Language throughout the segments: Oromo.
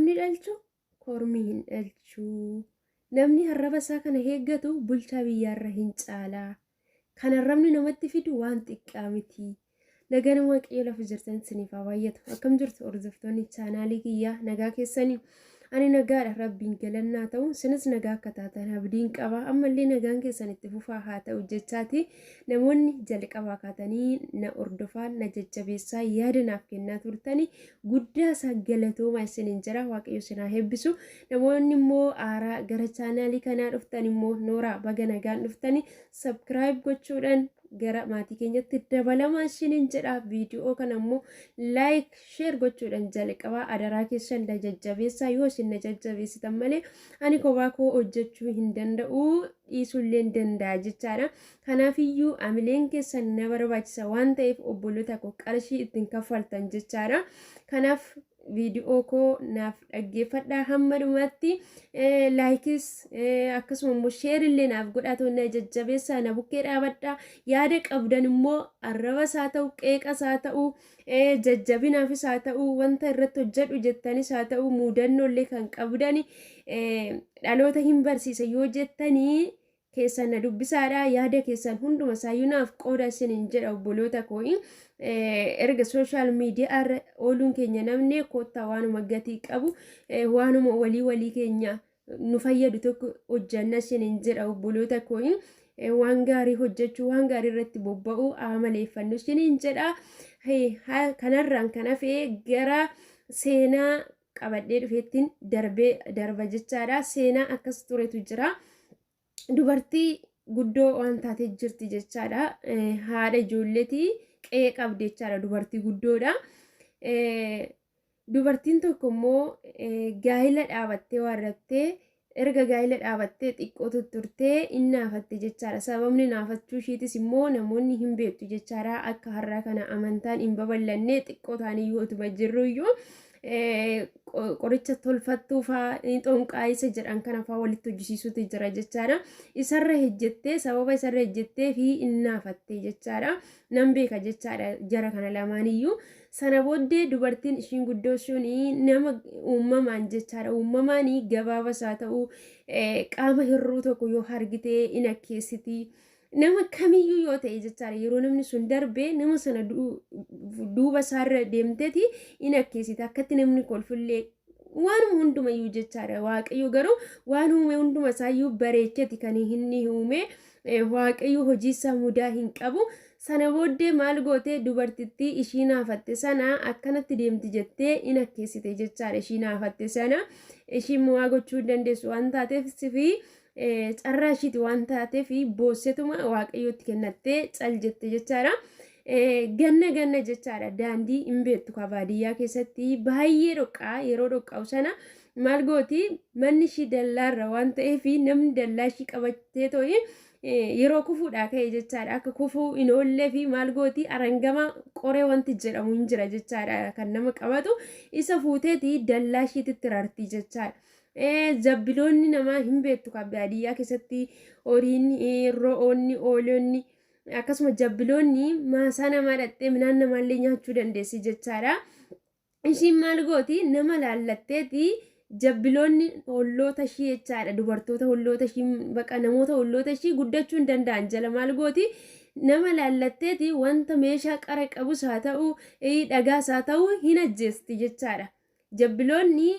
Namni dhalchu kormi hin dhalchu. Namni arraba isaa kana eeggatu bulchaa biyyaarra hin caala. Kan arrabni namatti fidu waan xiqqaa miti. Nagaan Waaqayyo lafa jirtan isiniif haa baay'atu. Akkam jirtu hordoftoonni chaanaalii kiyyaa nagaa keessanii? Ani nagaadha rabbiin galannaa ta'u isinis nagaa akka taatan abdiin qaba. Ammallee nagaan keessan itti fufaa haa ta'u jechaati. Namoonni jalqabaa kaatanii na hordofaa na jajjabeessaa yaada naaf kennaa turtani guddaa isaa galatoomaa isiniin jira. Waaqayyo isin haa eebbisu. Namoonni immoo haaraa gara chaanaalii kanaa dhuftan immoo nooraa baga nagaan dhuftani sabkiraayib gochuudhaan gara maatii keenyatti dabalamaa isiniin jedha. Viidiyoo kana immoo laayik sheer gochuudhaan jalqabaa adaraa keessan na jajjabeessaa. Yoo isin na jajjabeessitan malee ani kophaa koo hojjechuu hin danda'u dhiisuu illee hin danda'a jechaadha. Kanaafiyyuu amileen keessan na barbaachisa waan ta'eef obboloota koo qarshii ittiin kaffaltan jechaadha. Kanaaf viidiyoo koo naaf dhaggeeffadhaa hamma dhumaatti laayikis akkasuma immoo sheerillee naaf godhaa ta'u na jajjabeessaa na bukkee dhaabadhaa yaada qabdan immoo arrabas haa ta'u qeeqas haa ta'u jajjabinaafis haa ta'u wanta irratti hojjedhu jettanis haa ta'u muudannollee kan qabdani dhaloota hin barsiisa yoo jettanii keessan na dubbisaadha yaada keessan hunduma isaayyuu naaf qooda isiniin jedha obboloota koo erga sooshaal miidiyaa irra ooluun keenya namni koottaa waanuma gatii qabu waanuma walii walii keenya nu fayyadu tokko hojjanna isiniin jedha obboloota koo waan gaarii hojjechuu waan gaarii irratti bobba'uu amaleeffannu isiniin jedha kanarraan kan hafe gara seenaa qabadhee dhufeettiin darbee darba jechaadha. Seenaa akkas turetu jira. Dubartii guddoo waan taatee jirti jechaadha. Haadha ijoolleetii qe'ee qabdi jechaadha. Dubartii guddoodha. Dubartiin tokko immoo gaa'ila dhaabattee waarrattee erga gaa'ila dhaabattee xiqqoo tutturtee in naafatte jechaadha. Sababni naafachuu ishiitis immoo namoonni hin beektu jechaadha. Akka har'aa kana amantaan hin babal'anne xiqqoo taaniyyuu otuma jirruyyuu qoricha tolfattuu faa xonqaayisa jedhan kana faa walitti hojjisiisuutu jira jechaadha. Isarra hejjettee sababa isarra hejjettee fi in naafatte jechaadha. Nan beeka jechaadha jara kana lamaaniyyuu. Sana booddee dubartiin ishiin guddoo sun nama uumamaan jechaadha. Uumamaan gabaabas haa ta'u qaama hir'uu tokko yoo argite in akkeessiti. Nama kamiyyuu yoo ta'e jechaadha yeroo namni sun darbe nama sana duuba isaarra deemteeti in akkeessiti. Akkatti namni kolfullee waanuma hundumayyuu jechaadha. Waaqayyo garuu waan uume hunduma isaayyuu bareecheti kan inni uume. Waaqayyo hojii isaa mudaa hin qabu. Sana booddee maal goote dubartittii ishii naafatte sana akkanatti deemti jettee in akkeessite jechaadha ishii naafatte sana. Ishiin mo'aa gochuu hin dandeessu waan taateef sifi carraa ishiiti waan taateef boossetuma waaqayyootti kennattee cal jette jechaadha. Ganna ganna jechaadha daandii hin beektu ka baadiyyaa keessatti baay'ee dhoqqaa yeroo dhoqqa'u sana maal gooti manni ishii dallaarra waan ta'eef namni dallaa ishii qabattee to'i yeroo kufuudhaa ka'e jechaadha akka kufuu hin oollee fi maal gooti arangama qoree wanti jedhamu hin jira jechaadha kan nama qabatu isa fuuteeti dallaa ishiititti rarti jechaadha. Jabbiloonni namaa hin beektu kan baadiyyaa keessatti horiin ro'oonni oolonni akkasuma jabbiloonni maasaa namaa dhaqxee midhaan namaallee nyaachuu dandeessi jechaadha. Ishiin maal gooti nama laallatteeti jabbiloonni holloota ishii jechaadha dubartoota holloota ishii baqa namoota holloota ishii guddachuu hin danda'an jala maal gooti nama laallatteeti wanta meeshaa qara qabus haa ta'u dhagaas haa ta'u hin ajjeesti jechaadha. Jabbiloonni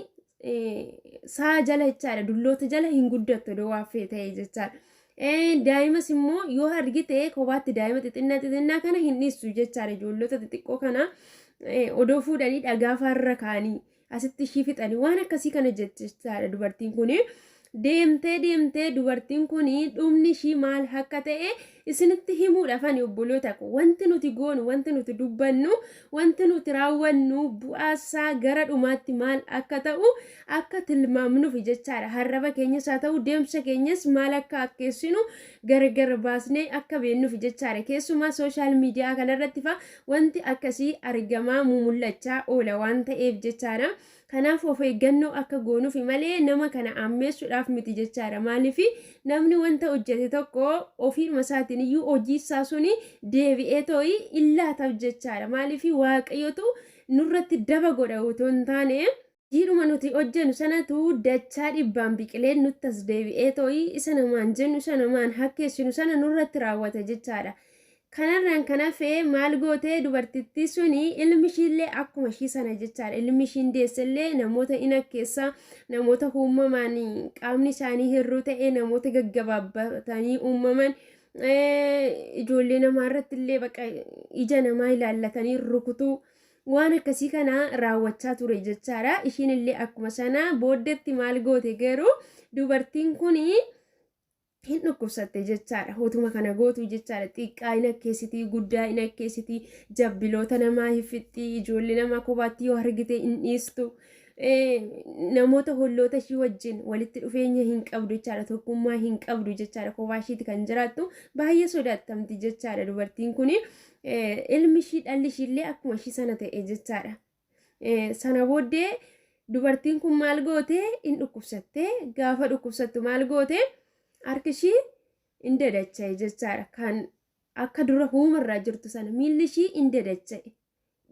saa jala jechaadha dulloota jala hin guddattu odoo waan fee ta'e jechaadha. Daa'imas immoo yoo argite kophaatti daa'ima xixinnaa xixinnaa kana hin dhiistu jechaadha ijoollota xixiqqoo kana odoo fuudhanii dhagaa faarra kaanii asitti ishii fixanii waan akkasii kana jechaadha dubartiin kuni. Deemtee deemtee dubartiin kun dhumni ishii maal akka ta'e isinitti himuudhaaf ani obboloota ko wanti nuti goonu wanti nuti dubbannu wanti nuti raawwannu bu'aasaa gara dhumaatti maal akka ta'u akka tilmaamnuuf jechaadha. Harraba keenyas haa ta'u deemsa keenyas maal akka akkeessinu gargar baasnee akka beennuuf jechaadha. Keessumaa sooshaal miidiyaa kanarratti fa wanti akkasii argamaa mumul'achaa oola waan ta'eef jechaadha. Kanaaf of eeggannoo akka goonuufi malee nama kana ammeessuudhaaf miti jechaadha. Maaliif namni wanta hojjete tokko ofiidhuma isaatiin iyyuu hojii isaa suni deebi'ee too'i illaataaf jechaadha. Maaliif waaqayyotu nurratti daba godha otoo hin taane. Hojiidhuma nuti hojjennu sanatu dachaa dhibbaan biqilee nutti as deebi'ee too'i isa namaan jennu isa namaan hakkeessinu sana nurratti raawwata jechaadha. Kanarraan kan hafe maal gootee dubartittii suni ilmi ishiillee akkuma ishii sana jechaadha. Ilmi ishiin deessellee namoota in akkeessa namoota uumamaan qaamni isaanii hir'uu ta'e namoota gaggabaabbatanii uumaman ijoollee namaa irratti illee baqa ija namaa ilaallatanii rukutuu. Waan akkasii kana raawwachaa ture jechaadha. Ishiin illee akkuma sana booddeetti maal goote garuu dubartiin kun hin dhukkubsatte jechaadha. Hotuma kana gootu jechaadha. Xiqqaa hin akkeessitii, guddaa hin akkeessitii, jabbiloota namaa hin fixxii, ijoollee namaa kophaatti yoo argite hin dhiistu. Namoota holloota ishii wajjin walitti dhufeenya hin qabdu jechaadha. Tokkummaa hin qabdu jechaadha. Kophaa ishiiti kan jiraattu baay'ee sodaattamti jechaadha dubartiin kun. Ilmi ishii dhalli ishii illee akkuma ishii sana ta'e jechaadha. Sana booddee dubartiin kun maal goote in dhukkubsatte gaafa dhukkubsattu maal goote harki ishii in dadacha'e jechaadha. Kan akka dura huumarraa jirtu sana miilli ishii in dadacha'e.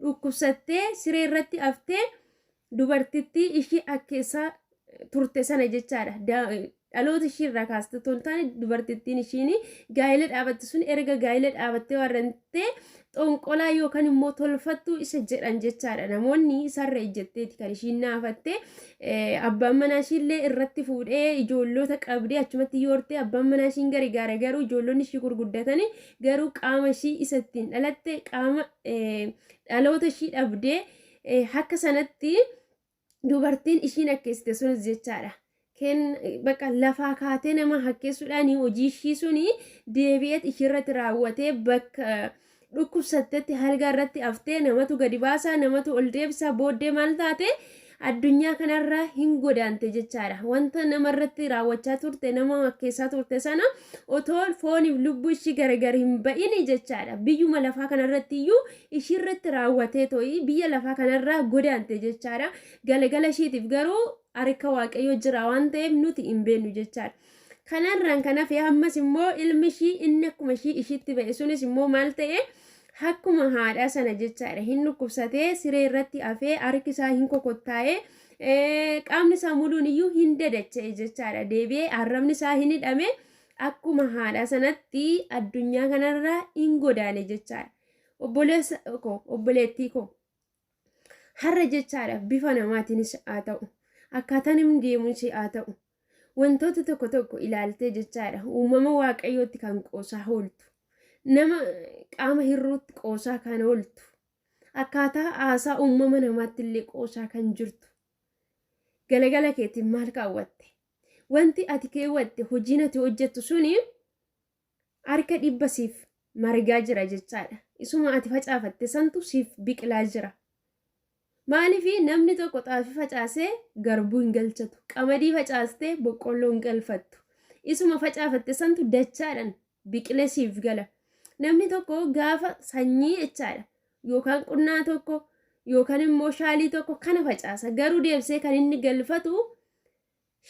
Dhukkubsattee siree irratti haftee dubartittii ishii akkeessaa turte sana jechaadha. Dhaloota ishii irraa kaaste otoo hin taane dubartittiin ishiin gaa'ela dhaabatte sun erga gaa'ela dhaabattee warrantee xonqolaa yookaan immoo tolfattuu isa jedhan jechaadha. Namoonni isarra ejjetteeti kan ishiin naafatte. Abbaan manaa ishiillee irratti fuudhee ijoollota qabdee achumatti yoortee abbaan manaa ishiin gargaara garuu ijoollonni ishii gurguddatanii garuu qaama ishii isa ittiin dhalatte qaama dhaloota ishii dhabdee akka sanatti dubartiin ishiin akkeessite sunis jechaadha. Ken bakka lafaa kaatee nama hakkeessuudhaan hojii ishii suni deebi'eet ishiirratti raawwatee bakka dhukkubsattetti halgaa irratti haftee namatu gadi baasaa namatu ol deebisaa booddee maal taate addunyaa kanarraa hin godaante jechaadha. Wanta namarratti raawwachaa turte nama hakkeessaa turte sana otoo fooniif lubbuu ishii gargar hin ba'ini jechaadha. Biyyuma lafaa kanarratti iyyuu ishiirratti raawwatee to'i biyya lafaa kanarraa godaante jechaadha. Galagala ishiitiif garuu harka Waaqayyoo jira waan ta'eef nuti hin beeknu jechaadha. Kanarraan kan hafe ammas immoo ilmi ishii inni akkuma ishii ishiitti ba'e sunis immoo maal ta'e akkuma haadhaa sana jechaadha. Hin dhukkubsatee siree irratti hafee harki isaa hin kokottaa'ee qaamni isaa muluun iyyuu hin dadacha'e jechaadha. Deebi'ee arrabni isaa hin hidhame akkuma haadhaa sanatti addunyaa kanarraa hin godaane jechaadha. Obboleessa koo obboleettii koo har'a jechaadha bifa namaatiinis haa ta'u akkaataa namni deemuunis haa ta'u wantoota tokko tokko ilaaltee jechaadha uumama waaqayyootti kan qoosaa ooltu nama qaama hirruutti qoosaa kan ooltu akkaataa haasaa uumama namaatti illee qoosaa kan jirtu galagala keetiin maal kaawwatte wanti ati keewwatte hojiin ati hojjettu suni harka dhibba siif margaa jira jechaadha. Isuma ati facaafatte santu siif biqilaa jira. Maaliif namni tokko xaafii facaasee garbuu hin galchatu. Qamadii facaastee boqqolloo hin galfattu. Isuma facaafatte santu dachaadhaan biqilee siif gala. Namni tokko gaafa sanyii jechaadha yookaan qunnaa tokko yookaan immoo shaalii tokko kana facaasa. Garuu deebisee kan inni galfatu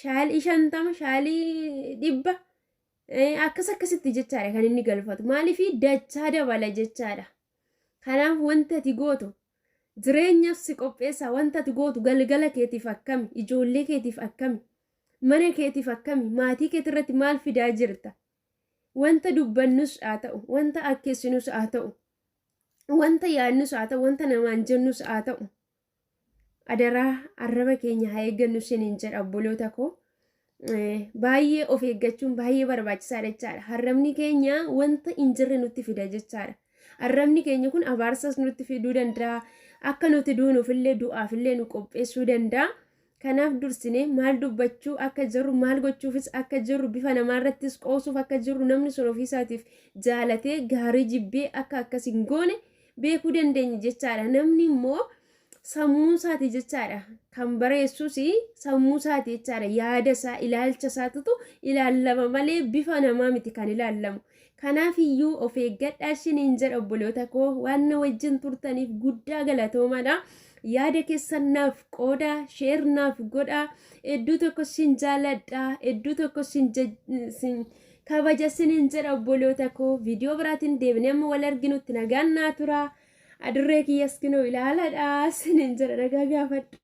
shaalii 50 shaalii 100 akkas akkasitti jechaadha kan inni galfatu. Maaliif dachaa dabala jechaadha. Kanaaf wanta ati gootu jireenyaaf si qopheessaa wanta ati gootu galgala keetiif akkami ijoollee keetiif akkami mana keetiif akkami maatii keetirratti maal fidaa jirta wanta dubbannus haa ta'u wanta akkeessinus haa ta'u wanta yaadnus haa ta'u wanta namaan jennus haa ta'u adaraa arraba keenya haa eeggannu isiniin jedha obboloota koo. Baay'ee of eeggachuun baay'ee barbaachisaadha jechaadha. Arrabni keenya wanta hin jirre nutti fida jechaadha. Arrabni keenya kun abaarsas nutti fiduu danda'a. Akka nuti duunuufillee du'aafillee nu qopheessuu danda'a. Kanaaf dursinee maal dubbachuu akka jirru maal gochuufis akka jirru bifa namaarrattis qoosuuf akka jirru namni sun ofiisaatiif jaalatee gaarii jibbee akka akkas hin goone beekuu dandeenya jechaadha. Namni immoo sammuu isaati jechaadha. Kan bareessus sammuu isaati jechaadha. Yaada isaa, ilaalcha isaatutu ilaallama malee bifa namaa miti kan ilaallamu. Kanaaf iyyuu of eeggadhaa isiniin jedha obboloota koo waan na wajjin turtaniif guddaa galatoomadha. Yaada keessan naaf qoodaa, sheer naaf godhaa. Hedduu tokko sin jaaladha, hedduu tokko sin kabaja isiniin jedha obboloota koo. Viidiyoo biraatiin deebinee amma wal arginutti nagaan naa turaa. Adurree kiyyas kinoo ilaaladha isiniin jedha nagaa gaafadha.